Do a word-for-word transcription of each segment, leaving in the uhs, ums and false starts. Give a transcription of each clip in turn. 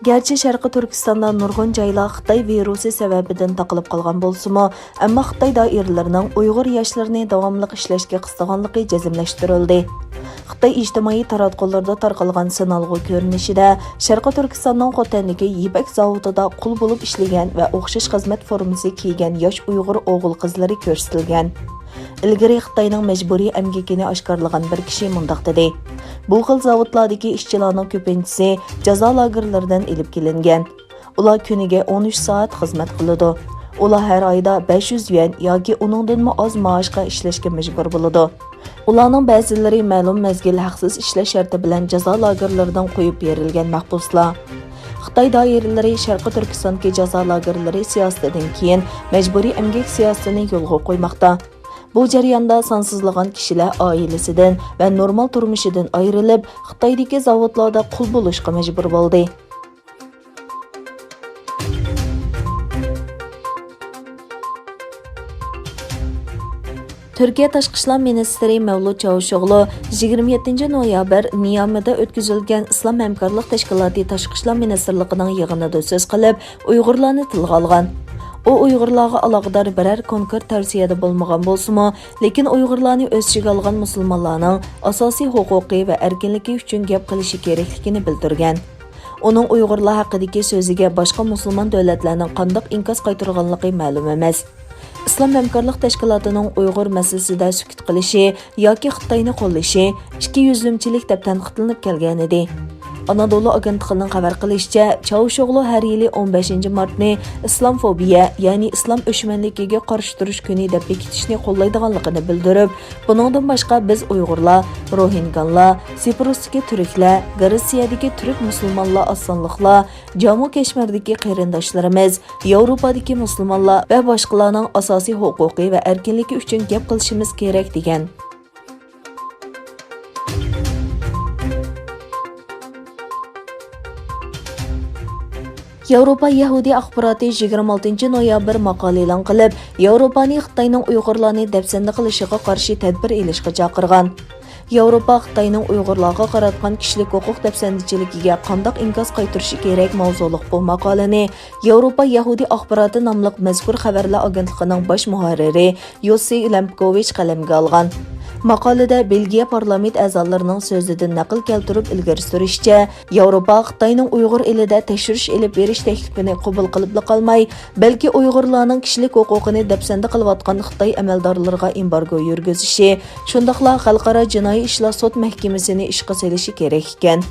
گەرچە شەرقىي تۈركىستاندا نۇرغۇن جايلار خىتاي ۋىرۇسى سەۋەبىدىن تاقىلىپ قالغان بولسىمۇ، ئەمما خىتاي دائىرىلىرىنىڭ ئۇيغۇر ياشلىرىنى داۋاملىق ئىشلەشكە قىستىغانلىقى جەزملەشتۈرۈلدى. خىتاي ئىجتىمائىي تاراتقۇلىرىدا تارقالغان سىنالغۇ كۆرۈنۈشىدە، شەرقىي تۈركىستاننىڭ خوتەندىكى يىپەك زاۋۇتىدا قۇل بولۇپ ئىشلىگەن ۋە ئوخشاش خىزمەت فورمىسى كىيگەن ياش ئۇيغۇر ئوغۇل-قىزلىرى كۆرسىتىلگەن. ئىلگىرى خىتاينىڭ مەجبۇرىي ئەمگىكىنى ئاشكارىلىغان بىر كىشى مۇنداق دېدى: «بۇ خىل زاۋۇتلاردىكى ئىشچىلارنىڭ كۆپىنچىسى جازا لاگېرلىرىدىن ئېلىپ كېلىنگەن. ئۇلار كۈنىگە ئون ئۈچ سائەت خىزمەت قىلىدۇ. ئۇلار ھەر ئايدا بەش يۈز يۈەن ياكى ئۇنىڭدىنمۇ ئاز مائاشقا ئىشلەشكە مەجبۇر بولىدۇ. ئۇلارنىڭ بەزىلىرى مەلۇم مەزگىل ھەقسىز ئىشلەش شەرتى بىلەن جازا لاگېرلىرىدىن قويۇپ بېرىلگەن مەھبۇسلار.» خىتاي دائىرىلىرى شەرقىي تۈركىستاندىكى جازا لاگېرلىرى سىياسىتىدىن كېيىن مەجبۇرىي ئەمگەك سىياسىتىنى يولغا قويماقتا. بۇ جەرياندا سانسىزلىغان كىشىلەر ئائىلىسىدىن ۋە نورمال تۇرمۇشىدىن ئايرىلىپ، خىتايدىكى زاۋۇتلاردا قۇل بولۇشقا مەجبۇر بولدى. تۈركىيە تاشقى ئىشلار مىنىستىرى مەۋلۇت چاۋۇشئوغلۇ يىگىرمە يەتتىنچى نويابىر نىيامىدا ئۆتكۈزۈلگەن ئىسلام ھەمكارلىق تەشكىلاتى تاشقى ئىشلار مىنىستىرلىقىنىڭ يىغىنىدا سۆز قىلىپ، ئۇيغۇرلارنى تىلغا ئالغان. ئۇ ئۇيغۇرلارغا ئالاقىدار بىرەر كونكرېت تەۋسىيەدە بولمىغان بولسىمۇ، لېكىن ئۇيغۇرلارنى ئۆز ئىچىگە ئالغان مۇسۇلمانلارنىڭ ئاساسىي ھوقۇقى ۋە ئەركىنلىكى ئۈچۈن گەپ قىلىشى كېرەكلىكىنى بىلدۈرگەن. ئۇنىڭ ئۇيغۇرلار ھەققىدىكى سۆزىگە باشقا مۇسۇلمان دۆلەتلەرنىڭ قانداق ئىنكاس قايتۇرغانلىقى مەلۇم ئەمەس. ئىسلام ھەمكارلىق تەشكىلاتىنىڭ ئۇيغۇر مەسىلىسىدە سۈكۈت قىلىشى ياكى خىتاينى قوللىشى ئىككى يۈزلۈمچىلىك دەپ تەنقىدلىنىپ كەلگەنىدى. ئانادولۇ ئاگېنتلىقىنىڭ خەۋەر قىلىشىچە، چاۋۇشئوغلۇ ھەر يىلى ئون بەشىنچى مارتنى ئىسلامفوبىيە، يەنى ئىسلام ئۆچمەنلىكىگە قارشى تۇرۇش كۈنى دەپ بېكىتىشنى قوللايدىغانلىقىنى بىلدۈرۈپ، بۇنىڭدىن باشقا بىز ئۇيغۇرلار، روھىنگانلار، سىپرۇستىكى تۈركلەر، گرېتسىيەدىكى تۈرك مۇسۇلمانلار، ئاسانلىقلار، جامۇ كەشمىردىكى قېرىنداشلىرىمىز، ياۋروپادىكى مۇسۇلمانلار ۋە باشقىلارنىڭ ئاساسىي ھوقۇقى ۋە ئەركىنلىكى ئۈچۈن گەپ قىلىشىمىز كېرەك، دېگەن. ياۋروپا يەھۇدىي ئاخباراتى يىگىرمە ئالتىنچى نويابىر ماقالە ئېلان قىلىپ، ياۋروپانى خىتاينىڭ ئۇيغۇرلارنى دەپسەندە قىلىشىغا قارشى تەدبىر ئېلىشقا چاقىرغان. ياۋروپا خىتاينىڭ ئۇيغۇرلارغا قاراتقان كىشىلىك ھوقۇق دەپسەندىچىلىكىگە قانداق ئىنكاس قايتۇرۇشى كېرەك ماۋزۇلۇق بۇ ماقالىنى ياۋروپا يەھۇدىي ئاخباراتى ناملىق مەزكۇر خەۋەرلەر ئاگېنتلىقىنىڭ باش مۇھەررىرى يوسسى لەمكوۋىچ قەلەمگە ئالغان. ماقالىدە بېلگىيە پارلامېنت ئەزالىرىنىڭ سۆزىدىن نەقىل كەلتۈرۈپ ئىلگىرى سۈرۈشىچە، ياۋروپا خىتاينىڭ ئۇيغۇر ئېلىدە تەكشۈرۈش ئېلىپ بېرىش تەكلىپىنى قوبۇل قىلىپلا قالماي، بەلكى ئۇيغۇرلارنىڭ كىشىلىك ھوقۇقىنى دەپسەندە قىلىۋاتقان خىتاي ئەمەلدارلىرىغا ئېمبارگو يۈرگۈزۈشى، شۇنداقلا خەلقئارا جىنايى ئىشلار سوت مەھكىمىسىنى ئىشقا سېلىشى كېرەك ئىكەن.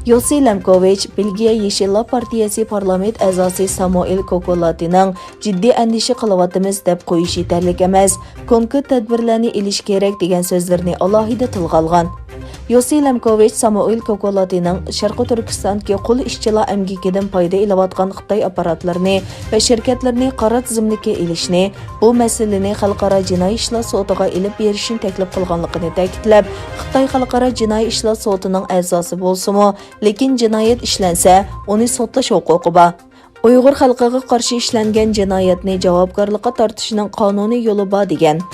يوسسى لەمكوۋىچ، بېلگىيە يېشىللار پارتىيەسى پارلامېنت ئەزاسى سامۇئېل كوكولاتىنىڭ جىددىي ئەندىشە قىلىۋاتىمىز دەپ قويۇش يېتەرلىك ئەمەس، كونكرېت تەدبىرلەرنى ئېلىش كېرەك دېگەن سۆزلىرىنى ئالاھىدە تىلغا ئالغان. يوسسى لەمكوۋىچ سامۇئېل كوكولاتىنىڭ شەرقىي تۈركىستاندىكى قۇل ئىشچىلار ئەمگىكىدىن پايدا ئېلىۋاتقان خىتاي ئاپپاراتلىرىنى ۋە شىركەتلىرىنى قارا تىزىملىككە ئېلىشنى، بۇ مەسىلىنى خەلقئارا جىنايى ئىشلار سوتىغا ئېلىپ بېرىشنى تەكلىپ قىلغانلىقىنى تەكىتلەپ، خىتاي خەلقئارا جىنايى ئىشلار سوتىنىڭ ئەزاسى بولسىمۇ، لېكىن جىنايەت ئىشلەنسە، ئۇنى سوتلاش ھوقۇقى بار. ئۇيغۇر خەلقىگە قارشى ئىشلەنگەن جىنايەتنى جاۋابكارلىققا تارتىشنىڭ قانۇنىي يولى بار، دېگەن.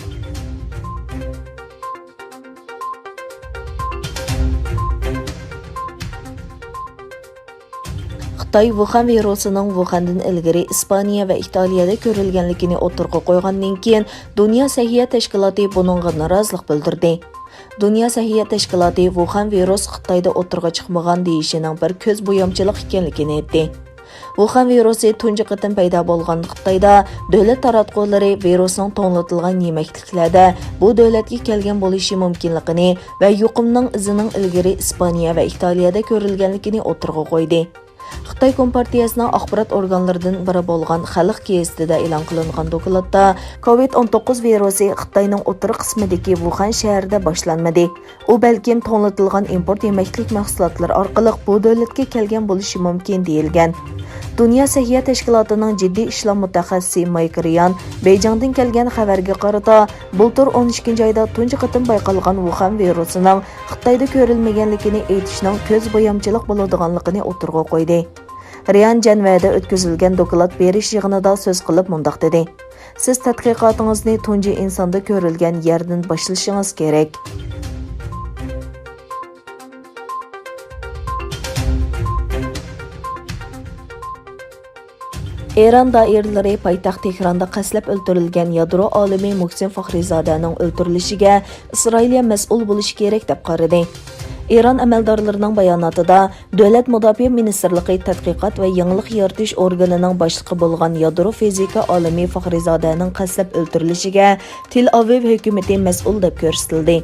خىتاي ۋۇخەن ۋىرۇسىنىڭ ۋۇخەندىن ئىلگىرى ئىسپانىيە ۋە ئىتالىيەدە كۆرۈلگەنلىكىنى ئوتتۇرىغا قويغاندىن كېيىن، دۇنيا سەھىيە تەشكىلاتى بۇنىڭغا نارازىلىق بىلدۈردى. دۇنيا سەھىيە تەشكىلاتى ۋۇخەن ۋىرۇس خىتايدا ئوتتۇرىغا چىقمىغان دېيىشىنىڭ بىر كۆز بويامچىلىق ئىكەنلىكىنى ئېيتتى. ۋۇخەن ۋىرۇسى تۇنجى قېتىم پەيدا بولغان خىتايدا دۆلەت تاراتقۇلىرى ۋىرۇسنىڭ توڭلىتىلغان يېمەكلىكلەردە بۇ دۆلەتكە كەلگەن بولۇشى مۇمكىنلىقىنى ۋە يۇقۇمنىڭ ئىزىنىڭ ئىلگىرى ئىسپانىيە ۋە ئىتالىيەدە كۆرۈلگەنلىكىنى ئوتتۇرىغا قويدى. خىتاي كومپارتىيەسىنىڭ ئاخبارات ئورگانلىرىدىن بىرى بولغان خەلق گېزىتىدە ئېلان قىلىنغان دوكلاتتا، كوۋىد ئون توققۇز ۋىرۇسى خىتاينىڭ ئوتتۇرا قىسمىدىكى ۋۇخەن شەھىرىدە باشلانمىدى. ئۇ بەلكىم توڭلىتىلغان ئىمپورت يېمەكلىك مەھسۇلاتلىرى ئارقىلىق بۇ دۆلەتكە كەلگەن بولۇشى مۇمكىن، دېيىلگەن. دۇنيا سەھىيە تەشكىلاتىنىڭ جىددىي ئىشلار مۇتەخەسسىسى مايك رىيان بېيجىڭدىن كەلگەن خەۋەرگە قارىتا، بۇلتۇر ئون ئىككىنچى ئايدا تۇنجى قېتىم بايقالغان ۋۇخەن ۋىرۇسىنىڭ خىتايدا كۆرۈلمىگەنلىكىنى ئېيتىشنىڭ كۆز بويامچىلىق بولىدىغانلىقىنى ئوتتۇرىغا قويدى. رىيان جەنۋەدە ئۆتكۈزۈلگەن دوكلات بېرىش يىغىنىدا سۆز قىلىپ مۇنداق دېدى: «سىز تەتقىقاتىڭىزنى تۇنجى ئىنساندا كۆرۈلگەن يەردىن باشلىشىڭىز كېرەك.» ئىران دائىرىلىرى پايتەخت تېھراندا قەستلەپ ئۆلتۈرۈلگەن يادرو ئالىمى مۇھسىن فاخرىزادەنىڭ ئۆلتۈرۈلۈشىگە ئىسرائىلىيە مەسئۇل بولۇشى كېرەك دەپ قارىدى. ئىران ئەمەلدارلىرىنىڭ باياناتىدا، دۆلەت مۇداپىئە مىنىستىرلىقى تەتقىقات ۋە يېڭىلىق يارىتىش ئورگىنىنىڭ باشلىقى بولغان يادرو فىزىكا ئالىمى فاخرىزادەنىڭ قەستلەپ ئۆلتۈرۈلۈشىگە تېل ئاۋىۋ ھۆكۈمىتى مەسئۇل دەپ كۆرسىتىلدى.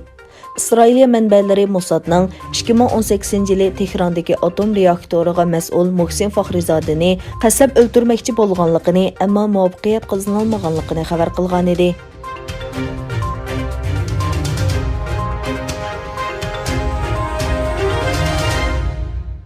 ئىسرائىلىيە مەنبەلىرى موسادنىڭ ئىككى مىڭ ئون سەككىزىنچى يىلى تېھراندىكى ئاتوم رېئاكتورىغا مەسئۇل مۇھسىن فاخرىزادىنى قەستلەپ ئۆلتۈرمەكچى بولغانلىقىنى، ئەمما مۇۋەپپەقىيەت قازىنالمىغانلىقىنى خەۋەر قىلغانىدى.